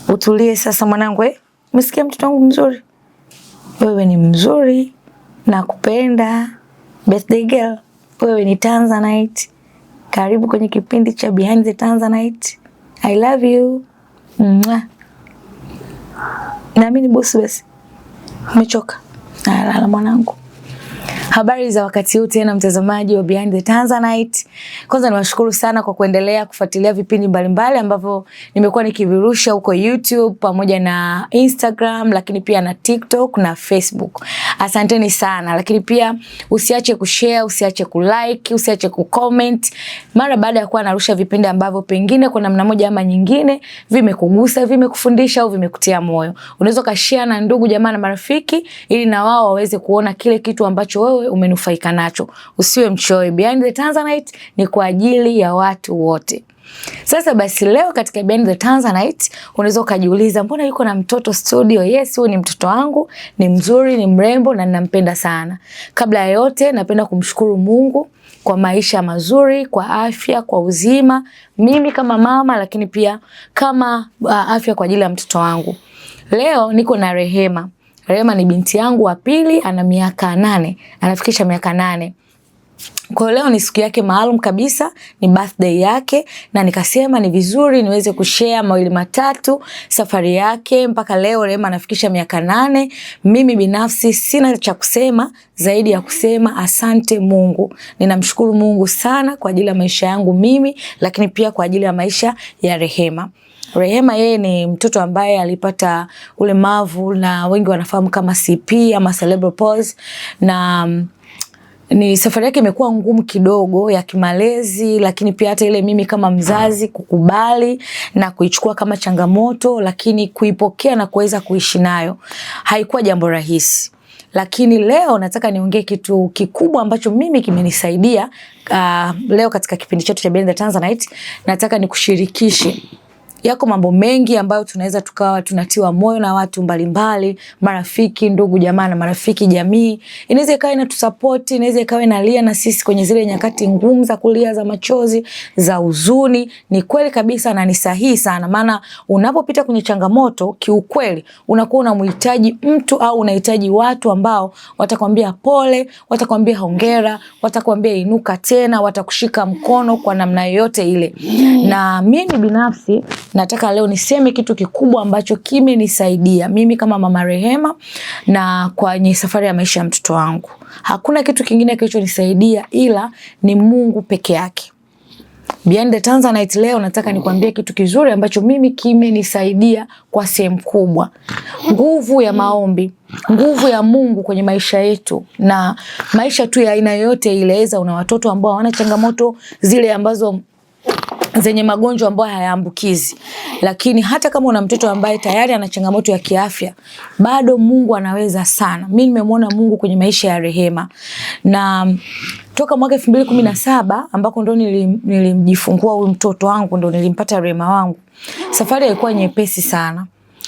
Utulie sasa mwanangu, eh? Umesikia mtoto wangu mzuri? Wewe ni mzuri, nakupenda. Birthday girl, wewe ni Tanzanite. Karibu kwenye kipindi cha Behind the Tanzanite. I love you. Mwah. Na mimi ni bosi basi. Umechoka? Lala mwanangu. Habari za wakati huu tena mtazamaji wa Behind the Tanzanite. Kwanza niwashukuru sana kwa kuendelea kufuatilia vipindi mbalimbali ambavyo nimekuwa nikivirusha huko YouTube pamoja na Instagram, lakini pia na TikTok na Facebook. Asanteni sana, lakini pia usiache kushare, usiache kulike, usiache kucomment mara baada ya kuwa narusha vipindi ambavyo pengine kwa namna moja ama nyingine vimekugusa, vimekufundisha au vimekutia moyo. Unaweza ukashare na ndugu jamaa na marafiki ili na wao waweze kuona kile kitu ambacho wewe umenufaika nacho. Usiwe mchoyo. Behind the Tanzanite ni kwa ajili ya watu wote. Sasa basi leo katika Behind the Tanzanite unaweza ukajiuliza mbona yuko na mtoto studio? Yes, huyu ni mtoto wangu, ni mzuri, ni mrembo na ninampenda sana. Kabla ya yote napenda kumshukuru Mungu kwa maisha mazuri, kwa afya, kwa uzima, mimi kama mama lakini pia kama afya kwa ajili ya mtoto wangu. Leo niko na Rehema. Rehema ni binti yangu wa pili, ana miaka 8, anafikisha miaka 8. Kwa hiyo leo ni siku yake maalum kabisa, ni birthday yake, na nikasema ni vizuri niweze kushare mawili matatu safari yake mpaka leo Rehema anafikisha miaka 8. Mimi binafsi sina cha kusema zaidi ya kusema asante Mungu. Ninamshukuru Mungu sana kwa ajili ya maisha yangu mimi, lakini pia kwa ajili ya maisha ya Rehema. Rehema yeye ni mtoto ambaye alipata ulemavu na wengi wanafahamu kama CP ama cerebral palsy, na ni safari yake imekuwa ngumu kidogo ya kimalezi, lakini pia hata ile mimi kama mzazi kukubali na kuichukua kama changamoto, lakini kuipokea na kuweza kuishi nayo haikuwa jambo rahisi. Lakini leo nataka niongee kitu kikubwa ambacho mimi kimenisaidia. Leo katika kipindi chetu cha Behind the Tanzanite nataka nikushirikishe. Yako mambo mengi ambayo tunaweza tukawa tunatiwa moyo na watu mbalimbali, marafiki, ndugu, jamaa na marafiki, jamii. Inaweza ikawa inatusupport, inaweza ikawa inalia na sisi kwenye zile nyakati ngumu za kulia, za machozi, za huzuni. Ni kweli kabisa na ni sahihi sana, maana unapopita kwenye changamoto kiukweli unakuwa unamhitaji mtu au unahitaji watu ambao watakwambia pole, watakwambia hongera, watakwambia inuka tena, watakushika mkono kwa namna yoyote ile. Na mimi binafsi nataka leo niseme kitu kikubwa ambacho kimenisaidia mimi kama mama Rehema na kwenye safari ya maisha ya mtoto wangu. Hakuna kitu kingine kilichonisaidia ila ni Mungu peke yake. Behind the Tanzanite leo nataka nikwambie kitu kizuri ambacho mimi kimenisaidia kwa sehemu kubwa. Nguvu ya maombi, nguvu ya Mungu kwenye maisha yetu na maisha tu ya aina yoyote ile. Eza una watoto ambao hawana changamoto zile ambazo zenye magonjwa ambayo hayaambukizi, lakini hata kama una mtoto ambaye tayari ana changamoto ya kiafya, bado Mungu anaweza sana. Mimi nimemwona Mungu kwenye maisha ya Rehema, na toka mwaka 2017 ambako ndo nilimjifungua huyu mtoto wangu, ndo nilimpata Rehema wangu. Safari haikuwa nyepesi sana,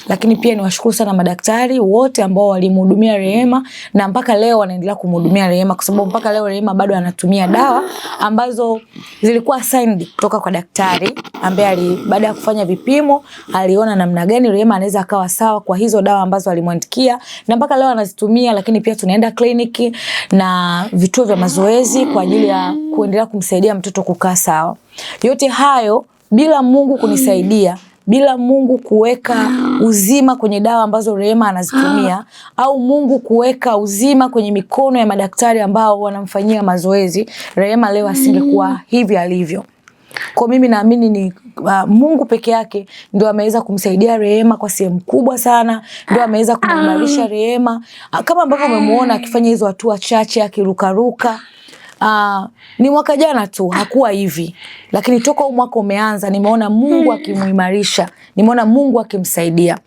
lakini pia niwashukuru sana madaktari wote ambao walimhudumia Rehema na mpaka leo wanaendelea kumhudumia Rehema, kwa sababu mpaka leo Rehema bado anatumia dawa ambazo zilikuwa assigned kutoka kwa daktari ambaye baada ya kufanya vipimo aliona namna gani Rehema anaweza akawa sawa kwa hizo dawa ambazo alimwandikia, na mpaka leo anazitumia. Lakini pia tunaenda kliniki na vituo vya mazoezi kwa ajili ya kuendelea kumsaidia mtoto kukaa sawa. Yote hayo bila Mungu kunisaidia, bila Mungu kuweka uzima kwenye dawa ambazo Rehema anazitumia, au Mungu kuweka uzima kwenye mikono ya madaktari ambao wanamfanyia mazoezi, Rehema leo asingekuwa hivi alivyo. Kwa mimi naamini ni Mungu peke yake ndio ameweza kumsaidia Rehema kwa sehemu kubwa sana, ndio ameweza kumuimarisha Rehema. Kama ambavyo umemuona akifanya hizo hatua chache akirukaruka. Ni mwaka jana tu hakuwa hivi, lakini toka huu mwaka umeanza nimeona Mungu akimuimarisha, nimeona Mungu akimsaidia.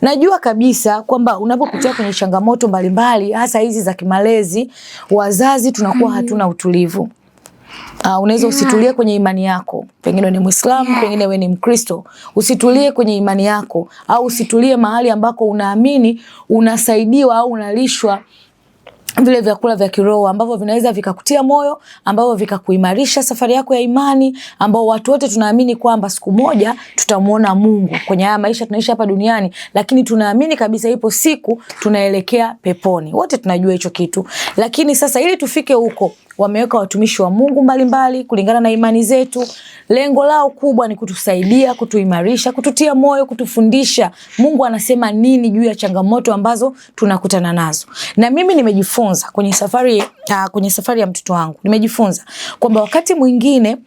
Najua kabisa kwamba unapopitia kwenye changamoto mbalimbali hasa hizi za kimalezi, wazazi tunakuwa hatuna utulivu. Unaweza usitulie kwenye imani yako, pengine ni Muislamu, pengine wewe ni Mkristo. Usitulie kwenye imani yako au usitulie mahali ambako unaamini unasaidiwa au unalishwa vile vyakula vya kiroho ambavyo vinaweza vikakutia moyo, ambavyo vikakuimarisha safari yako ya imani, ambao watu wote tunaamini kwamba siku moja tutamuona Mungu kwenye haya maisha tunaishi hapa duniani, lakini tunaamini kabisa ipo siku tunaelekea peponi. Wote tunajua hicho kitu. Lakini sasa ili tufike huko, wameweka watumishi wa Mungu mbalimbali kulingana na imani zetu. Lengo lao kubwa ni kutusaidia, kutuimarisha, kututia moyo, kutufundisha Mungu anasema nini juu ya changamoto ambazo tunakutana nazo. Na mimi nimejifunza kwenye safari ya mtoto wangu, nimejifunza kwamba wakati mwingine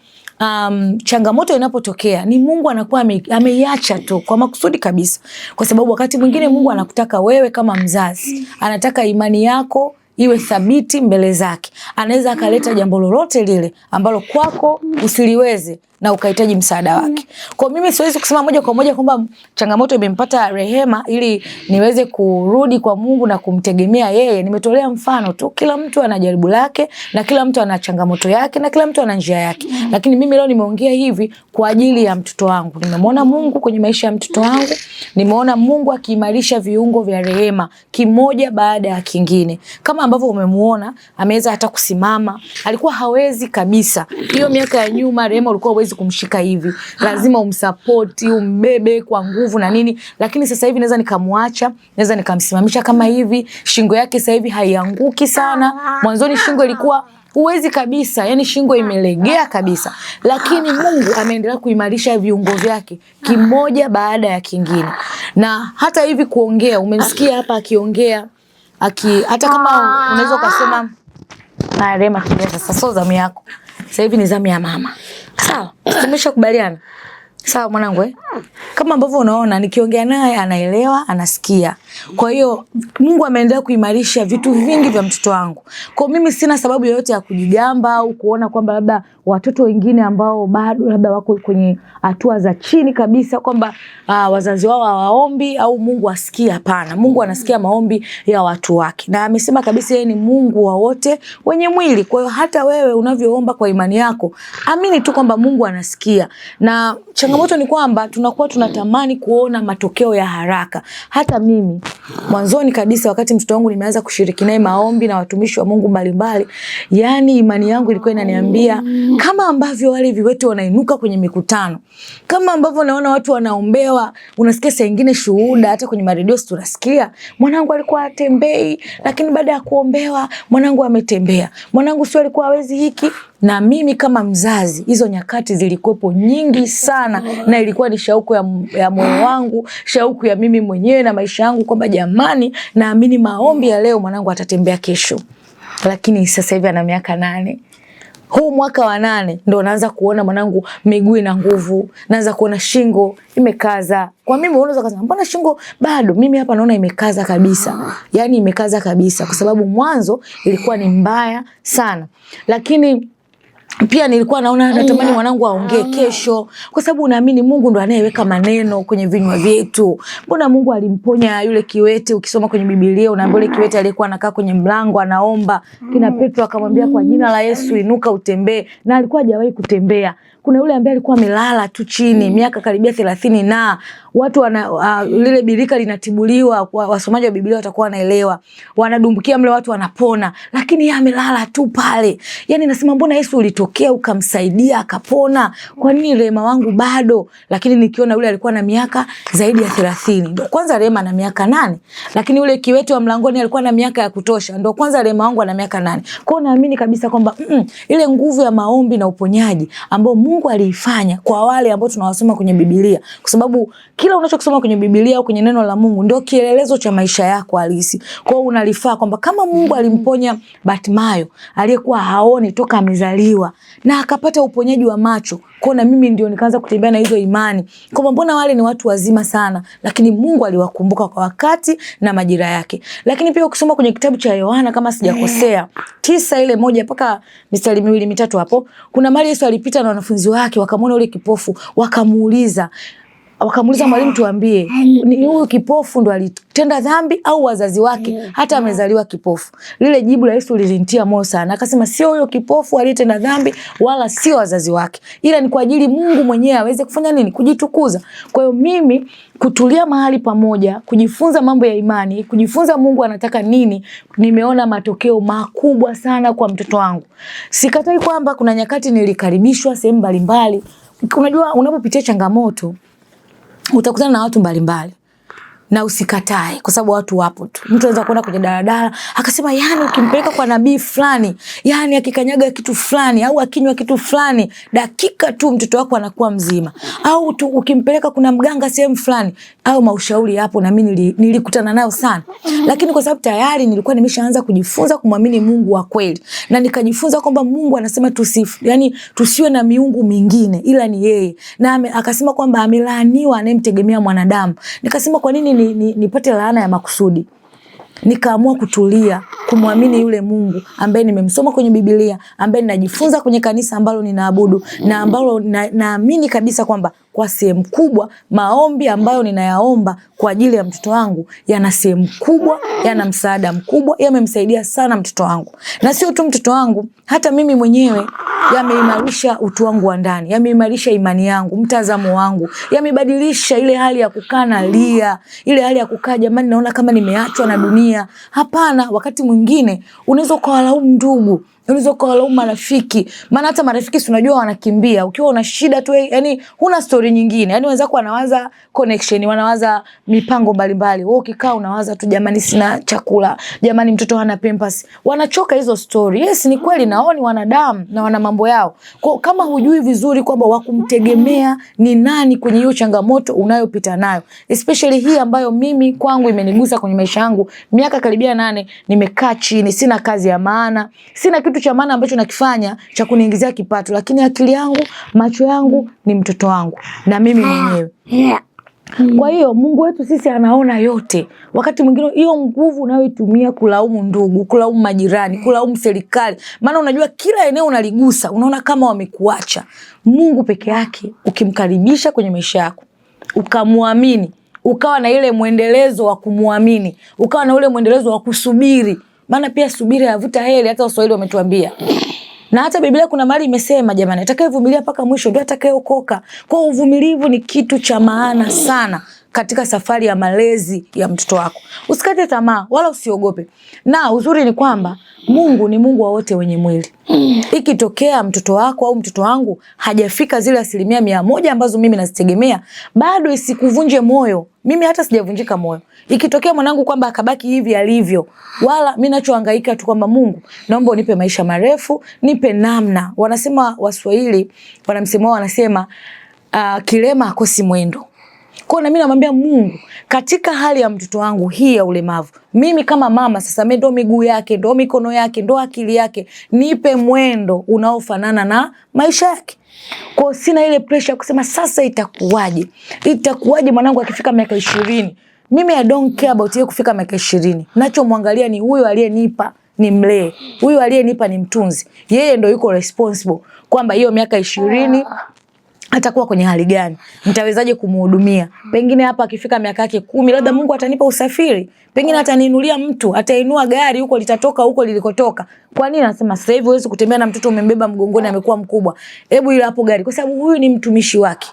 changamoto inapotokea ni Mungu anakuwa ameiacha tu kwa makusudi kabisa, kwa sababu wakati mwingine Mungu anakutaka wewe kama mzazi, anataka imani yako iwe thabiti mbele zake. Anaweza akaleta jambo lolote lile ambalo kwako usiliweze na ukahitaji msaada wake. Kwa mimi siwezi kusema moja kwa moja kwamba changamoto imempata Rehema ili niweze kurudi kwa Mungu na kumtegemea yeye. Nimetolea mfano tu. Kila mtu ana jaribu lake na kila mtu ana changamoto yake na kila mtu ana njia yake. Lakini mimi leo nimeongea hivi kwa ajili ya mtoto wangu. Nimemwona Mungu kwenye maisha ya mtoto wangu. Nimeona Mungu akiimarisha viungo vya Rehema kimoja baada ya kingine. Kama ambavyo umemuona ameweza hata kusimama, alikuwa hawezi kabisa. Hiyo miaka ya nyuma Rehema ulikuwa huwezi kumshika hivi, lazima umsapoti, umbebe kwa nguvu na nini, lakini sasa hivi naweza nikamwacha, naweza nikamsimamisha kama hivi. Shingo yake sasa hivi haianguki sana. Mwanzoni shingo ilikuwa huwezi kabisa, yani shingo imelegea kabisa, lakini Mungu ameendelea kuimarisha viungo vyake kimoja baada ya kingine. Na hata hivi kuongea, umemsikia hapa akiongea, hata kama unaweza ukasema Rema, sasa sio zamu yako, sasa hivi ni zamu ya mama. Sawa, tumeshakubaliana. Sawa mwanangu eh? Kama ambavyo unaona nikiongea naye anaelewa, anasikia. Kwa hiyo Mungu ameendelea kuimarisha vitu vingi vya mtoto wangu. Kwa mimi sina sababu yoyote ya kujigamba au kuona kwamba labda watoto wengine ambao bado labda wako kwenye hatua za chini kabisa kwamba wazazi wao hawaombi au Mungu asikie. Hapana, Mungu anasikia maombi ya watu wake. Na amesema kabisa yeye ni Mungu wa wote wenye mwili. Kwa hiyo hata wewe unavyoomba kwa imani yako, amini tu kwamba Mungu anasikia. Na changamoto ni kwamba tunakuwa tunatamani kuona matokeo ya haraka. Hata mimi mwanzoni kabisa wakati mtoto wangu nimeanza kushiriki naye maombi na watumishi wa Mungu mbalimbali, yani imani yangu ilikuwa inaniambia kama ambavyo wale viwete wanainuka kwenye mikutano, kama ambavyo naona watu wanaombewa, unasikia saa nyingine shuhuda hata kwenye maredio tunasikia, mwanangu alikuwa hatembei, lakini baada ya kuombewa mwanangu ametembea, mwanangu sio alikuwa hawezi hiki. Na mimi kama mzazi hizo nyakati zilikuwepo nyingi sana, na ilikuwa ni shauku ya moyo wangu, shauku ya mimi mwenyewe na maisha yangu kwamba jamani, naamini maombi ya leo mwanangu atatembea kesho. Lakini sasa hivi ana miaka 8. Huu mwaka wa 8 ndo naanza kuona mwanangu miguu ina nguvu, naanza kuona shingo imekaza. Kwa mimi unaweza kusema mbona shingo bado? Mimi hapa naona imekaza kabisa. Yani imekaza kabisa kwa sababu mwanzo ilikuwa ni mbaya sana. Lakini pia nilikuwa naona natamani mwanangu aongee kesho, kwa sababu naamini Mungu ndo anayeweka maneno kwenye vinywa vyetu. Mbona Mungu alimponya yule kiwete? Ukisoma kwenye Biblia unaambiwa yule kiwete aliyekuwa anakaa kwenye mlango anaomba, kina Petro akamwambia kwa jina la Yesu inuka utembee, na alikuwa hajawahi kutembea. Kuna yule ambaye alikuwa amelala tu chini miaka karibia 30 na watu wana lile birika linatibuliwa, wasomaji wa Biblia watakuwa wanaelewa, wanadumbukia mle watu wanapona, lakini yeye amelala tu pale. Yani nasema mbona Yesu ulitokea ukamsaidia akapona, kwa nini Rehema wangu bado? Lakini nikiona yule alikuwa na miaka zaidi ya 30, ndio kwanza Rehema na miaka 8, lakini yule kiwete wa mlangoni alikuwa na miaka ya kutosha, ndio kwanza Rehema wangu ana miaka 8. Kwa hiyo naamini kabisa kwamba ile nguvu ya maombi na uponyaji ambao Mungu aliifanya kwa wale ambao tunawasoma kwenye Biblia, kwa sababu kila unachokisoma kwenye Biblia au kwenye neno la Mungu ndio kielelezo cha maisha yako halisi. Kwa hiyo unalifaa kwamba kama Mungu alimponya Bartimayo aliyekuwa haoni toka amezaliwa na akapata uponyaji wa macho, kwa na mimi ndio nikaanza kutembea na hizo imani kwamba mbona wale ni watu wazima sana, lakini Mungu aliwakumbuka kwa wakati na majira yake. Lakini pia ukisoma kwenye kitabu cha Yohana kama sijakosea 9:1 mpaka mistari 2 3 hapo, kuna mahali Yesu alipita na wanafunzi wake wakamwona yule kipofu, wakamuuliza Wakamuuliza mwalimu, tuambie, ni huyu kipofu ndo alitenda dhambi au wazazi wake hata amezaliwa kipofu? Lile jibu la Yesu lilinitia moyo sana. Akasema sio huyo kipofu aliyetenda dhambi wala sio wazazi wake, ila ni kwa ajili Mungu mwenyewe aweze kufanya nini? Kujitukuza. Kwa hiyo mimi kutulia mahali pamoja, kujifunza mambo ya imani, kujifunza Mungu anataka nini, nimeona matokeo makubwa sana kwa mtoto wangu. Sikatai kwamba kuna nyakati nilikaribishwa sehemu mbalimbali. Unajua, unapopitia changamoto utakutana na watu mbalimbali na usikatae, kwa sababu watu wapo tu. Mtu anaweza kwenda kwenye daladala akasema, yani ukimpeleka kwa nabii fulani, yani akikanyaga kitu fulani au akinywa kitu fulani, dakika tu mtoto wako anakuwa mzima, au tu ukimpeleka kuna mganga sehemu fulani, au maushauri hapo. Na mimi nilikutana nayo sana, lakini kwa sababu tayari nilikuwa nimeshaanza kujifunza kumwamini Mungu wa kweli, na nikajifunza kwamba Mungu anasema tusifu, yani tusiwe na miungu mingine ila ni yeye, na akasema kwamba amelaaniwa anayemtegemea mwanadamu. Nikasema kwa nini nipate laana ya makusudi? Nikaamua kutulia, kumwamini yule Mungu ambaye nimemsoma kwenye Biblia, ambaye ninajifunza kwenye kanisa ambalo ninaabudu na ambalo naamini kabisa kwamba kwa sehemu kubwa maombi ambayo ninayaomba kwa ajili ya mtoto wangu yana sehemu kubwa, yana msaada mkubwa, yamemsaidia sana mtoto wangu. Na sio tu mtoto wangu, hata mimi mwenyewe yameimarisha utu wangu wa ndani, yameimarisha imani yangu, mtazamo wangu, yamebadilisha ile hali ya kukaa nalia, ile hali ya kukaa jamani, naona kama nimeachwa na dunia. Hapana, wakati mwingine unaweza ukawalaumu ndugu, unaweza ukawalaumu marafiki, maana hata marafiki si unajua wanakimbia ukiwa una shida tu, yani huna story nyingine, yani wenzako wanawaza connection, wanawaza mipango mbalimbali, wewe ukikaa unawaza tu jamani, sina chakula, jamani, mtoto hana pampers. Wanachoka hizo story. Yes, ni kweli, nao ni wanadamu na wana mambo yao. Kwa kama hujui vizuri kwamba wakumtegemea ni nani kwenye hiyo changamoto unayopita nayo, especially hii ambayo mimi kwangu imenigusa kwenye maisha yangu, miaka karibia 8 nimekaa chini, sina kazi ya maana, sina kitu cha maana ambacho nakifanya cha kuniingizia kipato, lakini akili yangu, macho yangu ni mtoto wangu na mimi mwenyewe. Kwa hiyo Mungu wetu sisi anaona yote. Wakati mwingine hiyo nguvu unayoitumia kulaumu ndugu, kulaumu majirani, kulaumu serikali, maana unajua kila eneo unaligusa, unaona kama wamekuacha. Mungu peke yake ukimkaribisha kwenye maisha yako, ukamwamini, ukawa na ile mwendelezo wa kumwamini, ukawa na ule mwendelezo wa kusubiri, maana pia subira yavuta heri, hata Waswahili wametuambia. Na hata Biblia kuna mahali imesema jamani, atakayevumilia mpaka mwisho ndio atakayeokoka. Kwa uvumilivu ni kitu cha maana sana katika safari ya malezi ya mtoto wako. Usikate tamaa wala usiogope. Na uzuri ni kwamba Mungu ni Mungu wa wote wenye mwili. Ikitokea mtoto wako au mtoto wangu hajafika zile 100% ambazo mimi nazitegemea, bado isikuvunje moyo. Mimi hata sijavunjika moyo. Ikitokea mwanangu kwamba akabaki hivi alivyo, wala mimi nachohangaika tu kwamba Mungu, naomba unipe maisha marefu, nipe namna. Wanasema Waswahili, wana msemo wanasema kilema hakosi mwendo. Kwa na mimi namwambia Mungu, katika hali ya mtoto wangu hii ya ulemavu, mimi kama mama sasa, mimi ndo miguu yake, ndo mikono yake, ndo akili yake, nipe mwendo unaofanana na maisha yake. Kwa sina ile pressure ya kusema sasa itakuwaje? Itakuwaje mwanangu akifika miaka 20? Mimi I don't care about yeye kufika miaka 20. Nachomwangalia ni huyo aliyenipa nimlee, huyu aliyenipa ni mtunzi. Yeye ndo yuko responsible kwamba hiyo miaka 20 atakuwa kwenye hali gani, nitawezaje kumhudumia? Pengine hapa akifika miaka yake 10, labda Mungu atanipa usafiri, pengine ataniinulia mtu, atainua gari huko litatoka huko lilikotoka. Kwa nini anasema sasa hivi huwezi kutembea na mtoto umembeba mgongoni, amekuwa mkubwa, hebu ila hapo gari, kwa sababu huyu ni mtumishi wake.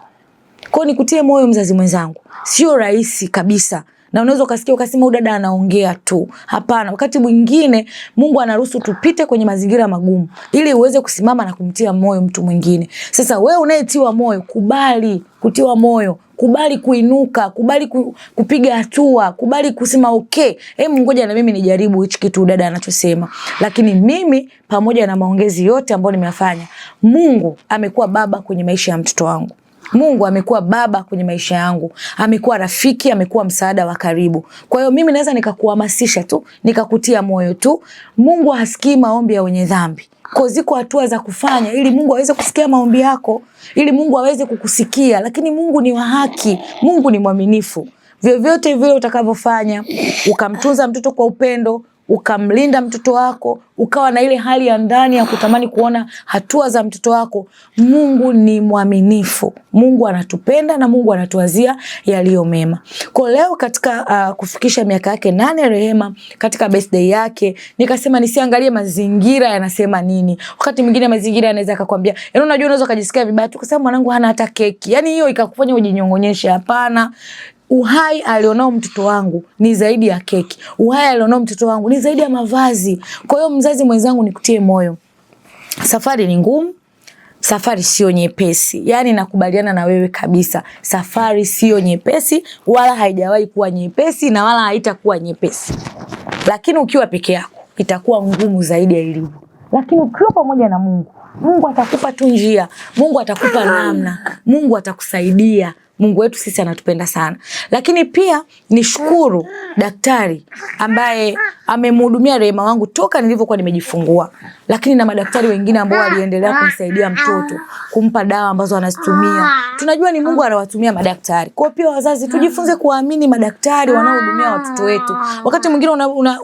Kwa hiyo nikutie moyo mzazi mwenzangu, sio rahisi kabisa. Na unaweza ukasikia ukasema huyu dada anaongea tu. Hapana, wakati mwingine Mungu anaruhusu tupite kwenye mazingira magumu ili uweze kusimama na kumtia moyo mtu mwingine. Sasa wewe unayetiwa moyo, kubali kutiwa moyo, kubali kuinuka, kubali kupiga hatua, kubali kusema okay, hebu ngoja na mimi nijaribu hichi kitu dada anachosema. Lakini mimi pamoja na maongezi yote ambayo nimeyafanya, Mungu amekuwa baba kwenye maisha ya mtoto wangu. Mungu amekuwa baba kwenye maisha yangu, amekuwa rafiki, amekuwa msaada wa karibu. Kwa hiyo mimi naweza nikakuhamasisha tu, nikakutia moyo tu. Mungu hasikii maombi ya wenye dhambi. Kwa ziko hatua za kufanya ili Mungu aweze kusikia maombi yako, ili Mungu aweze kukusikia. Lakini Mungu ni wa haki, Mungu ni mwaminifu. Vyovyote vile utakavyofanya, ukamtunza mtoto kwa upendo, ukamlinda mtoto wako, ukawa na ile hali ya ndani ya kutamani kuona hatua za mtoto wako. Mungu ni mwaminifu. Mungu anatupenda na Mungu anatuwazia yaliyo mema. Kwa leo katika kufikisha miaka yake 8 Rehema, katika birthday yake, nikasema nisiangalie mazingira yanasema nini. Wakati mwingine mazingira yanaweza akakwambia, yaani unajua unaweza kujisikia vibaya tu kwa sababu mwanangu hana hata keki. Yaani hiyo ikakufanya ujinyong'onyeshe. Hapana. Uhai alionao mtoto wangu ni zaidi ya keki. Uhai alionao mtoto wangu ni zaidi ya mavazi. Kwa hiyo mzazi mwenzangu, nikutie moyo. Safari ni ngumu, safari sio nyepesi. Yaani nakubaliana na wewe kabisa. Safari sio nyepesi, wala haijawahi kuwa nyepesi na wala haitakuwa nyepesi. Lakini ukiwa peke yako itakuwa ngumu zaidi ya ilivyo. Lakini ukiwa pamoja na Mungu, Mungu atakupa tu njia, Mungu atakupa namna, Mungu atakusaidia. Mungu wetu sisi anatupenda sana. Lakini pia nishukuru daktari ambaye amemhudumia Rehema wangu toka nilivyokuwa nimejifungua. Lakini na madaktari wengine ambao waliendelea kumsaidia mtoto, kumpa dawa ambazo anazitumia. Tunajua ni Mungu anawatumia madaktari. Kwa pia wazazi tujifunze kuamini madaktari wanaohudumia watoto wetu. Wakati mwingine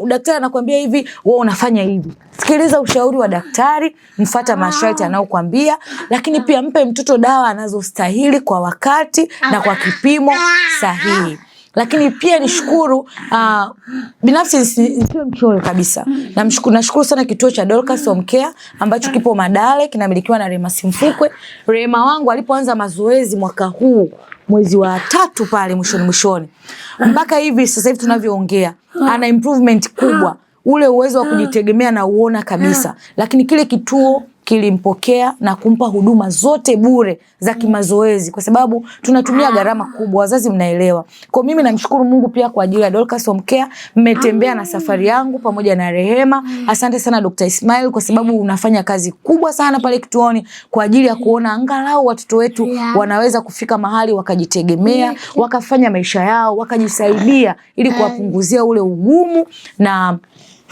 daktari anakuambia hivi, wewe unafanya hivi. Sikiliza ushauri wa daktari, mfuata masharti anayokuambia, lakini pia mpe mtoto dawa anazostahili kwa wakati na kwa kipimo sahihi. Lakini pia nishukuru binafsi nisiwe mchoyo kabisa. Nashukuru sana kituo cha Dorcas Home Care ambacho kipo Madale, kinamilikiwa na Rehema Simfukwe. Rehema wangu alipoanza mazoezi mwaka huu mwezi wa 3 pale mwishoni mpaka hivi sasa hivi tunavyoongea, ana improvement kubwa. Ule uwezo wa kujitegemea na uona kabisa. Lakini kile kituo kilimpokea na kumpa huduma zote bure za kimazoezi, kwa sababu tunatumia gharama kubwa, wazazi mnaelewa. Kwa mimi namshukuru Mungu pia kwa ajili ya Dorcas Home Care, mmetembea na safari yangu pamoja na Rehema. Asante sana Dr. Ismail kwa sababu unafanya kazi kubwa sana pale kituoni kwa ajili ya kuona angalau watoto wetu wanaweza kufika mahali wakajitegemea, wakafanya maisha yao, wakajisaidia ili kuwapunguzia ule ugumu na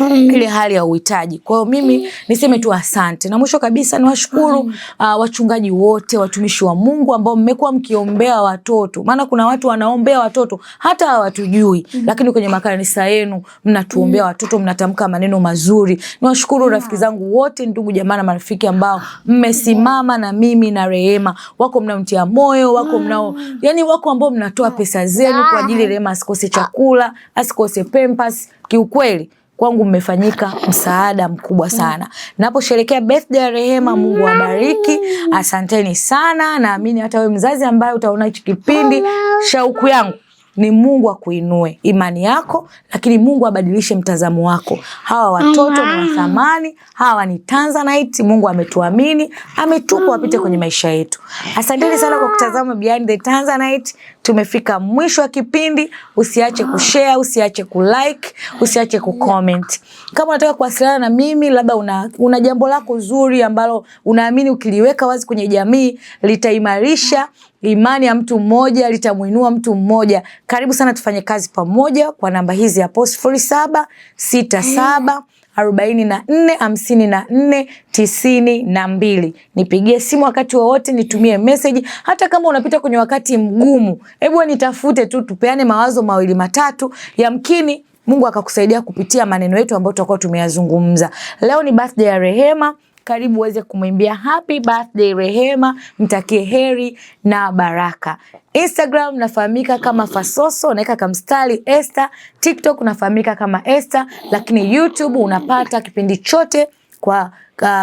ile hali ya uhitaji. Kwa hiyo mimi niseme tu asante. Na mwisho kabisa niwashukuru wachungaji wote, watumishi wa Mungu ambao mmekuwa mkiombea watoto. Maana kuna watu wanaombea watoto hata hawatujui, lakini kwenye makanisa yenu mnatuombea watoto, mnatamka maneno mazuri. Niwashukuru rafiki zangu wote, ndugu jamaa na marafiki ambao mmesimama na mimi na Rehema. Wako mnaomtia moyo, wako mnao, yani wako ambao mnatoa pesa zenu kwa ajili Rehema asikose chakula, asikose pampers. Kiukweli kwangu mmefanyika msaada mkubwa sana. Naposherehekea birthday ya Rehema, Mungu awabariki. Asanteni sana. Naamini hata wewe mzazi ambaye utaona hichi kipindi, shauku yangu ni Mungu akuinue imani yako, lakini Mungu abadilishe mtazamo wako. Hawa watoto ni wa thamani, hawa ni Tanzanite. Mungu ametuamini, ametupa wapite kwenye maisha yetu. Asanteni sana kwa kutazama Behind the Tanzanite. Tumefika mwisho wa kipindi. Usiache kushare, usiache kulike, usiache kucomment. Kama unataka kuwasiliana na mimi, labda una jambo lako zuri ambalo unaamini ukiliweka wazi kwenye jamii litaimarisha imani ya mtu mmoja, litamuinua mtu mmoja, karibu sana tufanye kazi pamoja kwa namba hizi hapo 07 67 44 54 92. Nipigie simu wakati wowote, nitumie message. Hata kama unapita kwenye wakati mgumu, hebu nitafute tu, tupeane mawazo mawili matatu, yamkini Mungu akakusaidia kupitia maneno yetu ambayo tutakuwa tumeyazungumza. Leo ni birthday ya Rehema. Karibu uweze kumwimbia happy birthday Rehema, mtakie heri na baraka. Instagram nafahamika kama Fasoso, naweka kamstari Esther. TikTok nafahamika kama Esther, lakini YouTube unapata kipindi chote kwa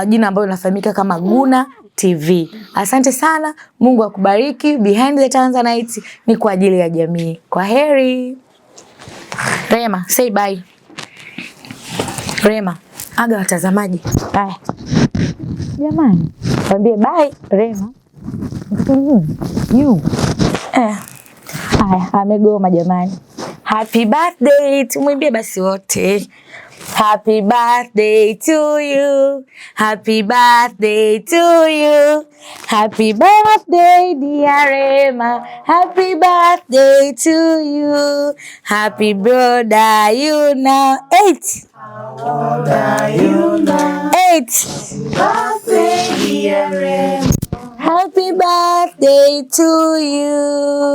jina ambalo linafahamika kama Guna TV. Asante sana, Mungu akubariki. Behind the Tanzanite ni kwa ajili ya jamii. Kwa heri. Rehema, say bye. Rehema, aga watazamaji. Bye. Jamani, mwambie bye Rehema. You. Haya, amegoma jamani. Happy birthday, tumwimbie basi wote. Happy birthday to you. Happy birthday to you. Happy birthday dear Rehema. Happy birthday to you. Happy birthday you now. 8. How old are you now? 8. Happy birthday, dear Rehema. Happy birthday to you.